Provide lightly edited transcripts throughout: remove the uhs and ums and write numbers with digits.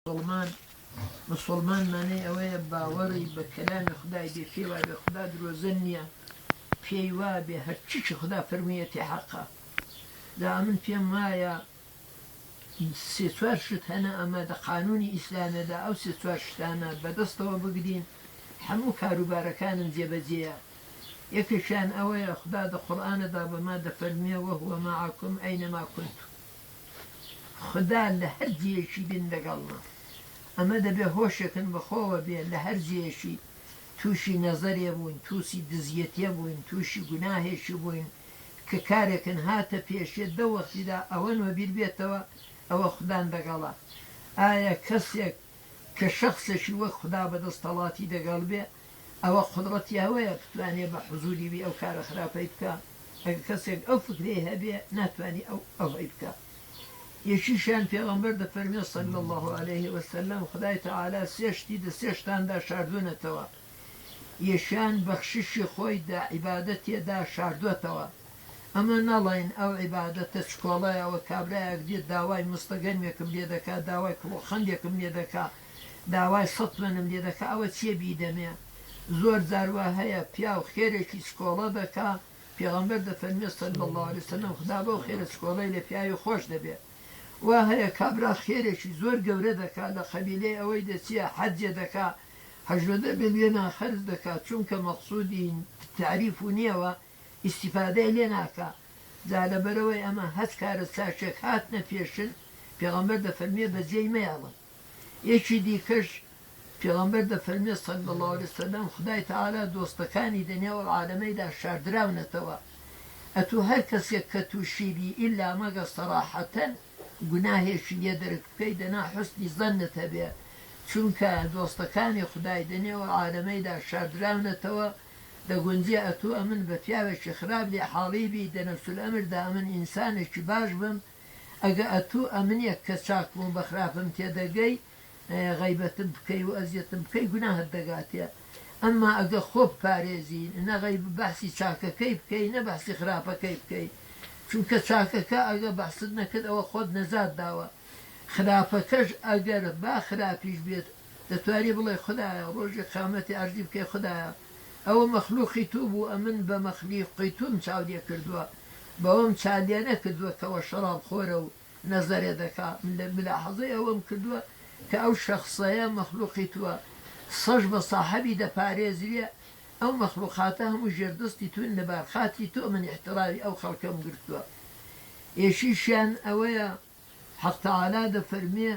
موسڵمان موسڵمان مانای ئەوەیە باوەڕی بە کەلامی خودای بێ پێی وابێ خودا درۆزن نیە پێی وابێ هەرچیکی خودا فەرموویەتی حەقە جا ئەمن پێم وایە سێ چوار شت هەنە ئەمە دە قانونی ئیسلامێدا ئەو سێ چوار شتانە بەدەستەوە بگرین هەموو کاروبارەکانم جێبەجێیە یەکێکیان ئەوەیە خودا دە قورئانەدا بەما دەفەرموێ وهو معکم اینما کنتم خودا لە هەر جێیەکی بین لەگەڵمە. ئەمە دەبێ هۆشێکن بە خۆوە بێ لە هەر جێیەکی تووشی نەزەرێ بووین، تووسی دزیەتێ بووین، تووشی گوناهێکی بووین کە کارێکن هاتە پێشێ دەو وەختیدا ئەوەن وەبیر بێتەوە ئەوە خودان دەگەڵە. ئایا کەسێک کە شەخسێکی وەک خودا بە دەستەڵاتی دەگەڵ بێ ئەوە قودڕەتی ئەوەیە بتوانێ بە حوزوری وی ئەو کارە خراپەی بکا؟ ئەگەر کەسێک ئەو فکرەی هەبێ ناتوانی ئەو ئەوەی بکا. یەکیشیان پێغەمبەر دەفەرموێ صلی اللە علیه وسلم خودای تەعالا سێ شتی دە سێ شتاندا شاردوونەتەوە، یەکیان بەخششی خۆی دە عیبادەتێدا شاردۆتەوە، ئەمە نەڵێین ئەو عیبادەتە چکۆڵەیە وە کابرایەک دێت داوای مستەگەرمێکم لێ دەکا داوای کوڵۆخەندێکم لێ دەکا داوای سەد تمەنم لێ دەکا ئەوە چیە بیدەمێ زۆر جار وا هەیە پیاو خێرێکی چکۆڵە دەکا پێغەمبەر دەفەرموێ صلی اللە علیە وسلم خودا بەو خێرە چکۆڵەی لە پیاوی خۆش دەبێ وا هەیە کابرا خێرێکی زۆر گەورە دەکا لە قەبیلەی ئەوەی دەچیە حەجێ دەکا هەژدە ملیۆنان خەرج دەکا چونکە مەقسودی تەعریف و نیەوە ئیستیفادەی لێ ناکا جا لەبەرئەوەی ئەمە هەچ کارە چاکێک هاتنە پێشن پێغەمبەر دەفەرموێ بەجێی مەیەڵن یەکی دیکەش پێغەمبەر دەفەرموێ صلی اللە علیە وسلم خودای تەعالا دۆستەکانی دەنێو ئەو عالەمەیدا شاردراونەتەوە ئەتوو هەر کەسێک کە تووشی بی ئیلا مەگە سەراحەتەن گوناهێکی لێ دەرک بکەی دەنا حوسنی زەنت هەبێ چونکە دۆستەکانی خودای دەنێو ئەو عالەمەیدا شاردراونەتەوە دەگونجێ ئەتوو ئەمن بە پیاوێکی خراپ لێ حاڵی بی دە نەفسولئەمردا ئەمن ئینسانێکی باش بم ئەگە ئەتوو ئەمنێک کە چاک بووم بە خراپم تێدەگەی غەیبەتم بکەی و ئەزیەتم بکەی گوناهت دەگاتێ ئەمما ئەگە خۆ بپارێزی نە غەیب بەحسی چاکەکەی بکەی نە بەحسی خراپەکەی بکەی چونکە چاکەکە ئەگە بەحست نەکرد ئەوە خۆت نەجات داوە خراپەکەش ئەگەر با خراپیش بێت دەتوانی بڵێی خودایە ڕۆژی قیامەتی عەرزی بکەی خودایە ئەوە مەخلوقی تو بوو ئەمن بە مەخلیقی توم چاو لێ کردووە بەوەم چا لێ نەکردووە کەوە شەڕاب خۆرە و نەزەرێ دەکا من لە ملاحەزەی ئەوەم کردووە کە ئەو شەخسەیە مەخلوقی تووە سەش بە ساحەبی دەپارێزرێ ئەو مەخلوقاتە هەموو ژێردەستی تون لە بارخاتری تۆ من ئیحترامی ئەو خەڵکەم گرتووە یەکیشیان ئەوەیە حەق تەعالا دەفەرموێ،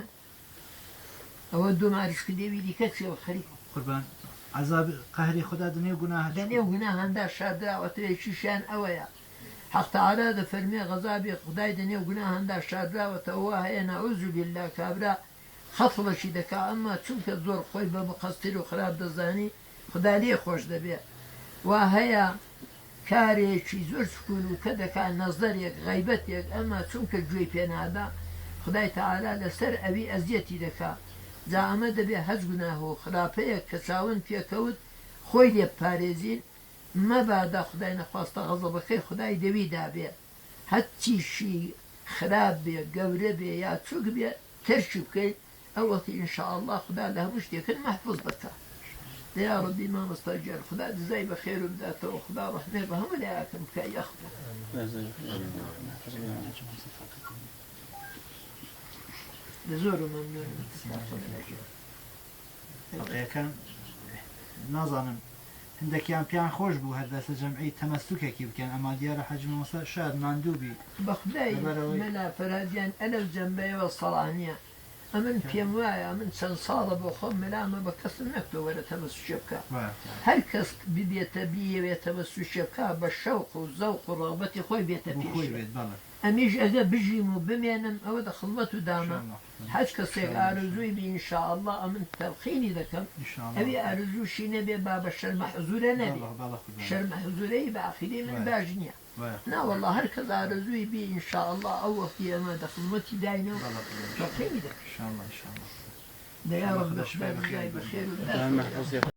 ئەوە دوو ماریشک دێوی دیکە چیە خەریک. قوربان عەزابی قەهری خودا دەنێو گوناهە دە نێو گوناهاندا شاردراوەتەوە یەکیشیان ئەوەیە حەق تەعالا دەفەرموێ غەزابی خودای دە نێو گوناهاندا شاردراوەتەوە وا هەیە نعوذ باللە کابرا قەتڵێکی دەکا ئەمما چونکە زۆر خۆی بە مقصر و خراپ دەزانی خودا لێی خۆش دەبێ وا هەیە کارێکی زۆر چکولوکە دەکا نەزەرێک غەیبەتێک ئەمما چونکە گوێی پێ نادا خودای تەعالا لەسەر ئەوی ئەزیەتی دەکا جا ئەمە دەبێ هەچ گوناه و خراپەیەک کە چاون پێ کەوت خۆی لێ بپارێزین مەبادا خودای نەخواستە غەزەبەکەی خودای دەوی دابێ هەچیشی خراپ بێ گەورە بێ یا چوک بێ تەرکی بکەین ئەو وەختی ان شاء اللە خودا لە هەموو شتێکن مەحفوز دەکا دە یاڕەبی مامۆستا گیان خودا جزای بەخێرو بداتەوە خودا ڕەحمێ بە هەموو لایەکم بکا یاخوا. دە زۆر و مەمنونم مامۆستا گیان. فەقێکان نازانم هەندێکیان پێیان خۆش بوو هەر دەستە جەمعی تەمەسوکێکی بکەن ئەما دیارە حەجی مامۆستا شایەد ماندوو بی بەخودای لەبەرئەوەی مەلا فەرهاد گیان ئەلەو جەنبەیەوە سەڵا نیە ئەمن پێم وایە ئەمن چەند ساڵە بۆ خۆم مەلامە بە کەسم نەکتوە وەرە تەمەسوکێ بکە هەر کەس ببێتە بیەوێ تەمەسوکێ بکا بە شەوق و زەوق و ڕەغبەتی خۆی بێتە بۆ خۆی پێشێ بێت بەڵێ. ئەمیش ئەگە بژیم و بمێنم ئەوە دە خزمەت و دامە هەچ کەسێک ئارەزووی بی ان شاء اللە ئەمن تەلقینی دەکەم ئەوی ئارەزووشی نەبێ با بە شەرمە حزورە نەبێ شەرمە حزورەیی بە عەقیدەی من باش نیە نا واللە هەر کەس ئارەزووی بی ان شاء اللە ئەو وەختی ئەمە دە خزمەتی داینە و تەلقینی دەکەم دە یاڕەب خودا جزای بەخێر و بداتەوە.